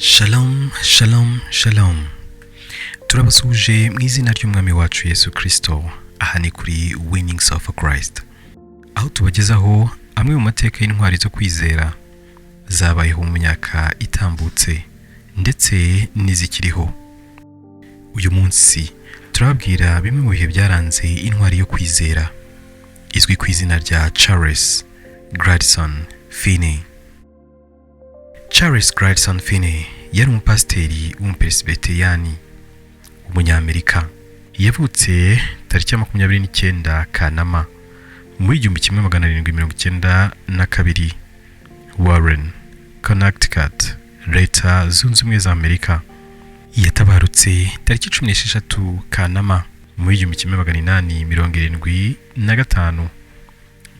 Shalom, shalom, shalom. Turabasuhuje mu izina ry'Umwami wacu Yesu Kristo. Aha ni kuri Winning Soul for Christ, aho tubagezaho amwe mu mateka y'intwari zo kwizera zabayeho mu myaka itambutse ndetse n'izikiriho. Uyu munsi turababwira bimwe mu bihe byaranze intwari yo kwizera izwi ku izina rya Charles Gladson Finney. Charles Gladson Finney yari umupasiteri w'Umuperesibiteriyani w'Umunyamerika. Yavutse tariki ya 29 Kanama muri 1792, Warren, Connecticut, Leta Zunze Ubumwe za Amerika. Yatabarutse tariki 16 Kanama muri 1875,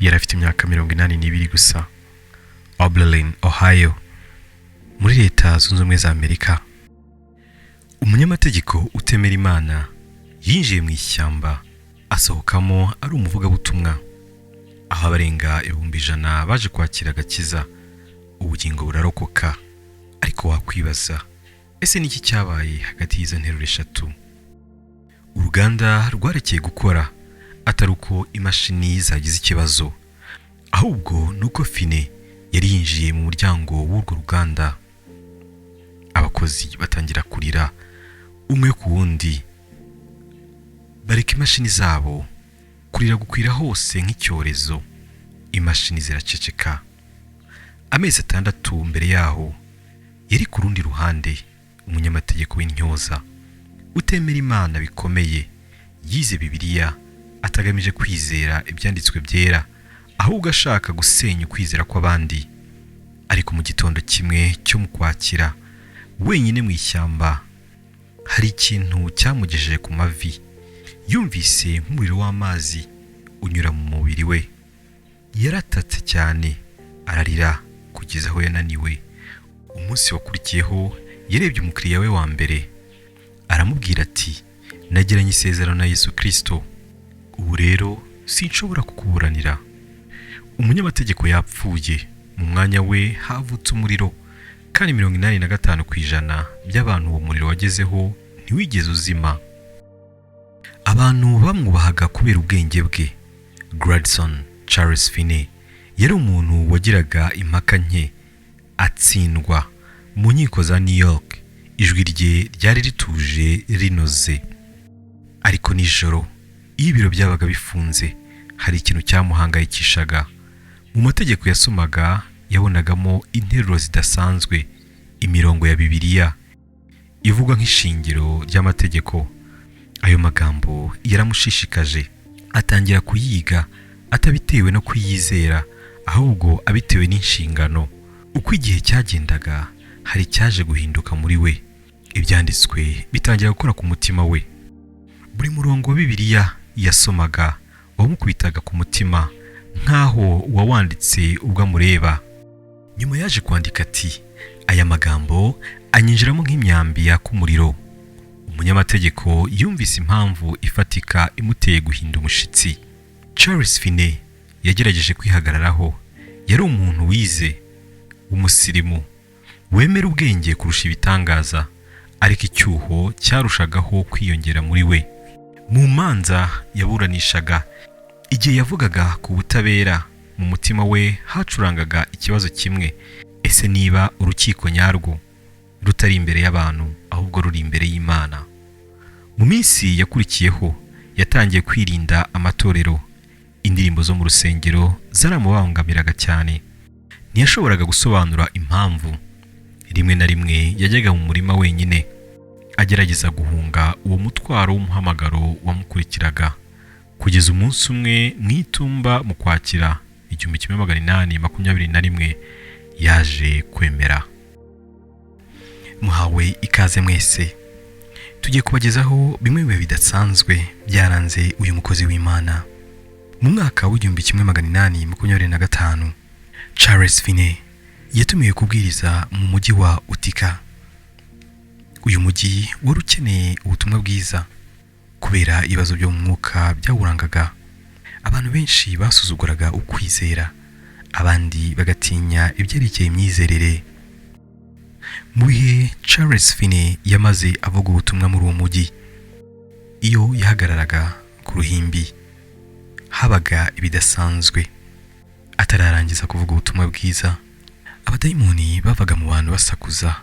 yari afite imyaka 82 gusa, Oberlin, Ohio, muri Leta Zunze Ubumwe za Amerika. Umunyamategeko utemera Imana yinjiye mu ishyamba, asohokamo ari umuvugabutumwa, aho abarenga 100,000 baje kwakira agakiza, ubugingo burarokoka. Ariko wakwibaza, ese niki cyabaye hagati y'izo nteruro eshatu? Uruganda rwarekeye gukora, atari uko imashini zagize ikibazo, ahubwo ni uko Finney yari yinjiye mu muryango w'urwo ruganda. Abakozi batangira kurira umwe ku wundi, bareka imashini zabo. Kurira gukwira hose nk'icyorezo, imashini ziraceceka. Amezi 6 mbere yaho yari ku rundi ruhande umunyamategeko w'intyoza utemera Imana bikomeye. Yize Bibiliya atagamije kwizera ibyanditswe byera, ahubwo ashaka gusenya ukwizera kw'abandi. Ariko mu gitondo kimwe cyo mu Kwakira, wenyine mu ishyamba, hari ikintu cyamugejeje ku mavi. Yumvise nk'umuriro w'amazi unyura mu mubiri we. Yaratatse cyane, ararira kugeza aho yananiwe. Umunsi wakurikiyeho yarebye umukiriya we wa mbere, aramubwira ati: "Nagiranye isezerano na Yesu Kirisito, ubu rero sinshobora kukuburanira." Umunyamategeko yapfuye, mu mwanya we havutse umuriro, kandi 85% by'abantu uwo muriro wagezeho ntiwigeze uzima. Abantu bamwubahaga kubera ubwenge bwe. Gladson Charles Finney yari umuntu wagiraga impaka nke, atsindwa mu nkiko za New York. Ijwi rye ryari rituje, rinoze. Ariko nijoro, iyo ibiro byabaga bifunze, hari ikintu cyamuhangayikishaga. Mu mategeko yasomaga yabonagamo interuro zidasanzwe, imirongo ya Bibiliya ivugwa nk'ishingiro ry'amategeko. Ayo magambo yaramushishikaje, atangira kuyiga atabitewe no kuyizera, ahubwo abitewe n'inshingano. Uko igihe cyagendaga, hari icyaje guhinduka muri we. Ibyanditswe bitangira gukora ku mutima we. Buri murongo wa Bibiliya yasomaga wamukubitaga ku mutima nk'aho uwawanditse ubwo amureba. Nyuma yaje kwandika ati: "Aya magambo anyinjiramo nk'imyambi yaka umuriro." Umunyamategeko yumvise impamvu ifatika imuteye guhinda umushyitsi. Charles Finney yagerageje kwihagararaho. Yari umuntu wize, w'umusirimu, wemera ubwenge kurusha ibitangaza, ariko icyuho cyarushagaho kwiyongera muri we. Mu manza yaburanishaga, igihe yavugaga ku butabera, mu mutima we hacurangaga ikibazo kimwe: ese niba urukiko nyarwo rutari imbere y'abantu, ahubwo ruri imbere y'Imana? Mu minsi yakurikiyeho yatangiye kwirinda amatorero. Indirimbo zo mu rusengero zaramubangamiraga cyane. Ntiyashoboraga gusobanura impamvu. Rimwe na rimwe yajyaga mu murima wenyine, agerageza guhunga uwo mutwaro w'umuhamagaro wamukurikiraga, kugeza umunsi umwe mu itumba mu Kwakira 1821 yaje kwemera. Muhawe ikaze mwese. Tugiye kubagezaho bimwe mu bihe bidasanzwe byaranze uyu mukozi w'Imana. Mu mwaka w'1825, Charles Finney yatumiwe kubwiriza mu mujyi wa Utica. Uyu mujyi wari ukeneye ubutumwa bwiza kubera ibibazo byo mu mwuka byawurangaga. Abantu benshi basuzuguraga ukwizera, abandi bagatinya ibyerekeye imyizerere. Mu bihe Charles Finney yamaze avuga ubutumwa muri uwo mujyi, iyo yahagararaga ku ruhimbi habaga ibidasanzwe. Atararangiza kuvuga ubutumwa bwiza, abadayimoni bavaga mu bantu basakuza,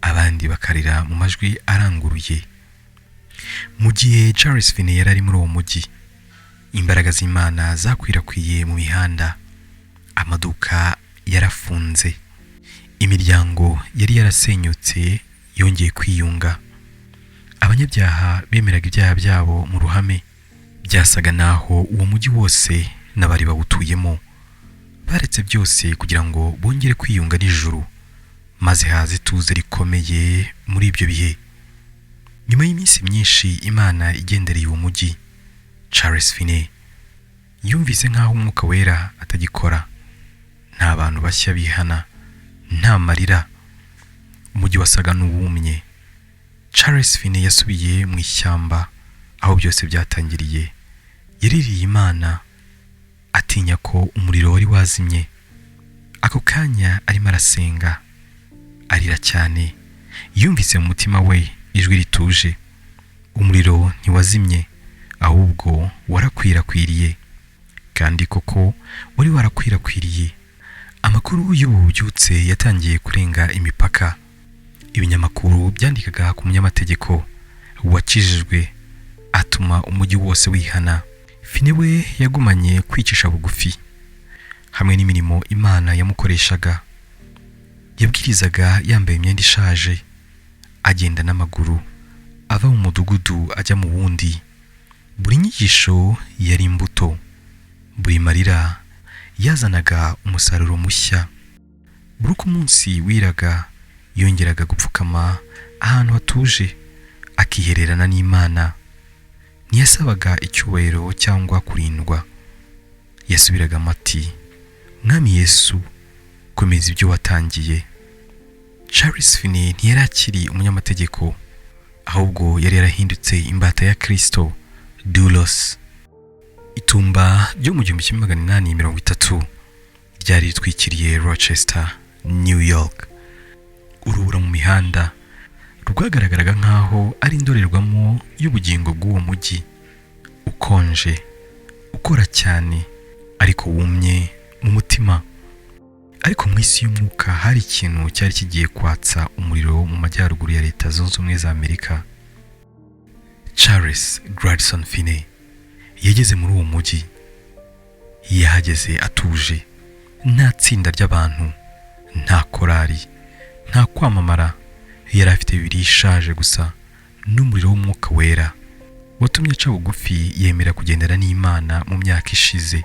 abandi bakarira mu majwi aranguruye. Mu gihe Charles Finney yari ari muri uwo mujyi, imbaraga z'Imana zakwirakwiye mu mihanda, amaduka yarafunze, imiryango yari yarasenyutse yongeye kwiyunga, abanyabyaha bemeraga ibyaha byabo mu ruhame. Byasaga naho uwo mujyi wose n'abari bawutuyemo baretse byose kugira ngo bongere kwiyunga n'ijuru, maze haza ituze rikomeye muri ibyo bihe. Nyuma y'iminsi myinshi Imana igendereye uwo mujyi, Charles Finney yumvise nk'aho Umwuka Wera atagikora. Nta bantu bashya bihana, nta marira, umujyi wasaga n'uwumye. Charles Finney yasubiye mu ishyamba aho byose byatangiriye. Yaririye Imana atinya ko umuriro wari wazimye. Ako kanya arimo arasenga, arira cyane, yumvise mu mutima we ijwi rituje: "Umuriro ntiwazimye, ahubwo warakwirakwiriye." Kandi koko wari warakwirakwiriye. Amakuru y'ubu bubyutse yatangiye kurenga imipaka. Ibinyamakuru byandikaga ku munyamategeko wakijijwe atuma umujyi wose wihana. Finney we yagumanye kwicisha bugufi hamwe n'imirimo Imana yamukoreshaga. Yabwirizaga yambaye imyenda ishaje, agenda n'amaguru ava mu mudugudu ajya mu wundi. Buri nyigisho yari imbuto, buri marira yazanaga umusaruro mushya. Buri uko umunsi wiraga, yongeraga gupfukama ahantu hatuje, akihererana n'Imana. Ntiyasabaga icyubahiro cyangwa kurindwa. Yasubiragamo ati: "Mwami Yesu, komeza ibyo watangiye." Charles Finney ntiyari akiri umunyamategeko, ahubwo yari yarahindutse imbata ya Kristo doulos. Itumba ryo mu 1830 ryari ritwikiriye Rochester, New York. Urubura mu mihanda rwagaragaraga nk'aho ari indorerwamo y'ubugingo bw'uwo mujyi ukonje, ukora cyane ariko wumye mu mutima. Ariko mu isi y'umwuka hari ikintu cyari kigiye kwatsa umuriro mu majyaruguru ya Leta Zunze Ubumwe za Amerika. Charles Gradison Finney yageze muri uwo mujyi. Yahageze atuje, nta tsinda ry'abantu, nta korari, nta kwamamara. Yari afite Bibiliya ishaje gusa n'umuriro w'Umwuka Wera watumye aca bugufi, yemera kugendana n'Imana mu myaka ishize.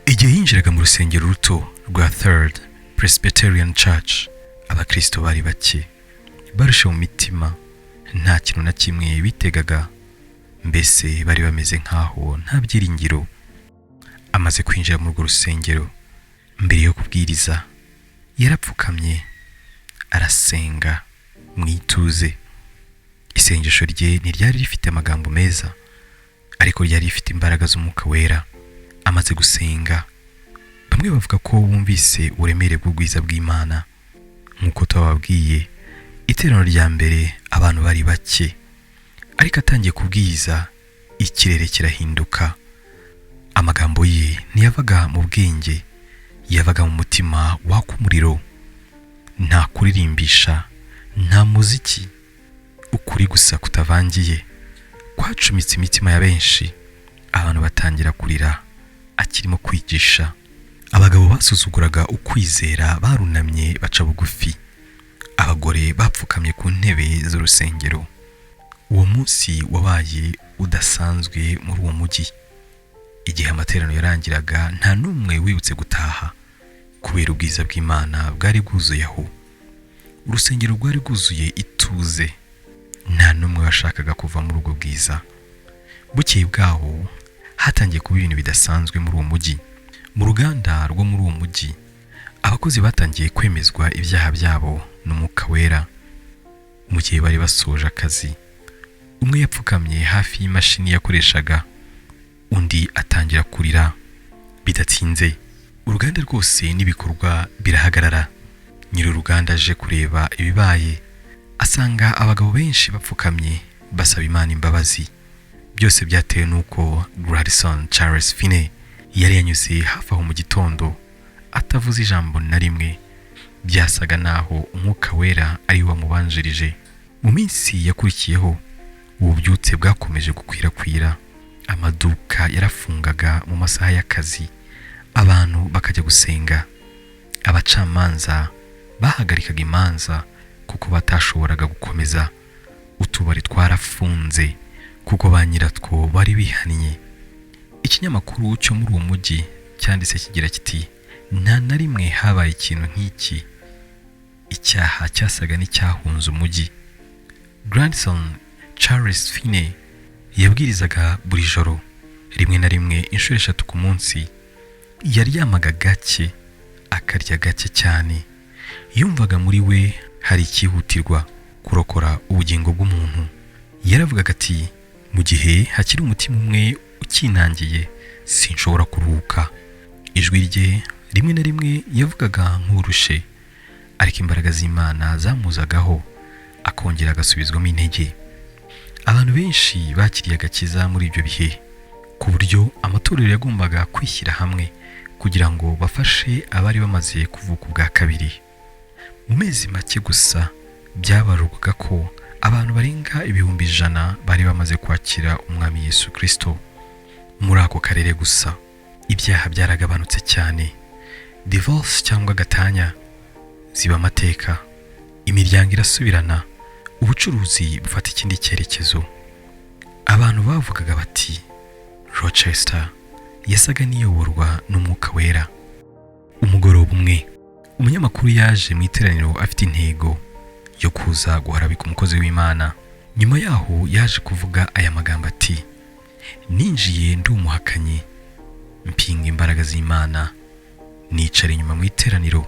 Igihe yinjiraga mu rusengero ruto rwa Third Presbyterian Church, abakristo bari bake, barushe mu mitima, nta kintu na kimwe bitegaga, mbese bari bameze nk'aho nta byiringiro. Amaze kwinjira muri urwo rusengero, mbere yo kubwiriza yarapfukamye, arasenga mu ituze. Isengesho rye ntiryari rifite amagambo meza, ariko ryari rifite imbaraga z'Umwuka Wera. Amaze gusenga, bamwe bavuga ko bumvise uburemere bw'ubwiza bw'Imana. Nk'uko tubabwiye, iteraniro rya mbere abantu bari bake, ariko atangiye kubwiriza ikirere kirahinduka. Amagambo ye ntiyavaga mu bwenge, yavaga mu mutima waka umuriro. Nta kuririmbisha, nta muziki, ukuri gusa kutavangiye kwacumitse imitima ya benshi. Abantu batangira kurira akirimo kwigisha. Abagabo basuzuguraga ukwizera barunamye baca bugufi, abagore bapfukamye ku ntebe z'urusengero. Uwo munsi wabaye udasanzwe muri uwo mujyi. Igihe amateraniro yarangiraga, nta n'umwe wibutse gutaha kubera ubwiza bw'Imana bwari bwuzuye aho. Urusengero rwari rwuzuye ituze, nta n'umwe washakaga kuva muri ubwo bwiza. Bukeye bwaho hatangiye kuba ibintu bidasanzwe muri uwo mujyi. Mu ruganda rwo muri uwo mujyi, abakozi batangiye kwemezwa ibyaha byabo n'Umwuka Wera. Mu gihe bari basoje akazi, umwe yapfukamye hafi y'imashini yakoreshaga, undi atangira kurira. Bidatinze uruganda rwose n'ibikorwa birahagarara. Nyir'uruganda aje kureba ibibaye, asanga abagabo benshi bapfukamye basaba Imana imbabazi. Byose byatewe n'uko Grandson Charles Finney yari yanyuze hafi aho mu gitondo atavuze ijambo na rimwe. Byasaga naho Umwuka Wera ari we wamubanjirije. Mu minsi yakurikiyeho, ububyutse bwakomeje gukwirakwira. Amaduka yarafungaga mu masaha y'akazi, abantu bakajya gusenga. Abacamanza bahagarikaga imanza kuko batashoboraga gukomeza. Utubari twarafunze kuko ba nyiratwo bari bihannye. Ikinyamakuru cyo muri uwo mujyi cyanditse kigira kiti: "Nta na rimwe habaye ikintu nk'iki." Icyaha cyasaga n'icyahunze umujyi. Grandson Charles Finney yabwirizaga buri joro, rimwe na rimwe inshuro 3 ku munsi. Yaryamaga gake, akarya gake cyane. Yumvaga muri we hari icyihutirwa: kurokora ubugingo bw'umuntu. Yaravugaga ati: "Mu gihe hakiri umutima umwe ukinangiye, sinshobora kuruhuka." Ijwi rye rimwe na rimwe yavugaga nk'urushe, ariko imbaraga z'Imana zamuzagaho, akongera agasubizwamo intege. Abantu benshi bakiriye agakiza muri ibyo bihe, ku buryo amatorero yagombaga kwishyira hamwe kugira ngo bafashe abari bamaze kuvuka ubwa kabiri. Mu mezi make gusa, byabarurwaga ko abantu barenga 100,000 bari bamaze kwakira Umwami Yesu Kirisito muri ako karere gusa. Ibyaha byaragabanutse cyane, divorce cyangwa gatanya ziba amateka, imiryango irasubirana, ubucuruzi bufata ikindi cyerekezo. Abantu bavugaga bati: "Rochester yasaga n'iyoborwa n'Umwuka Wera." Umugoroba umwe, umunyamakuru yaje mu iteraniro afite intego yo kuza guharabika umukozi w'Imana. Nyuma yaho yaje kuvuga aya magambo ati: "Ninjiye ndi umuhakanyi, mpinga imbaraga z'Imana, nicara inyuma mu iteraniro.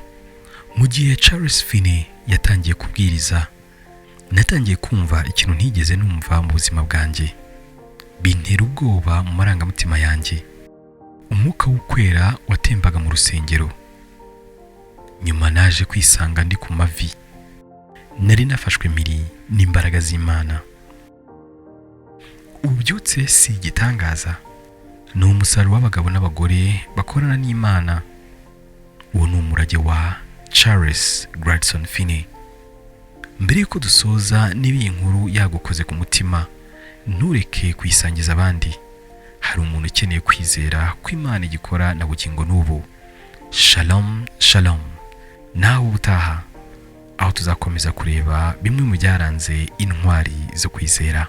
Mu gihe Charles Finney yatangiye kubwiriza, natangiye kumva ikintu ntigeze numva mu buzima bwanjye, bintera ubwoba mu marangamutima yanjye. Umwuka w'ukwera watembaga mu rusengero. Nyuma naje kwisanga ndi ku mavi, nari nafashwe mpiri n'imbaraga z'Imana." Ububyutse si igitangaza, ni umusaruro w'abagabo n'abagore bakorana n'Imana. Uwo ni umurage wa Charles Grandson Finney. Mbere y'uko dusoza, niba iyi nkuru yagukoze ku mutima, ntureke kuyisangiza abandi. Hari umuntu ukeneye kwizera ko Imana igikora na bugingo n'ubu. Shalom shalom, nawe ubutaha, aho tuzakomeza kureba bimwe mu byaranze intwari zo kwizera.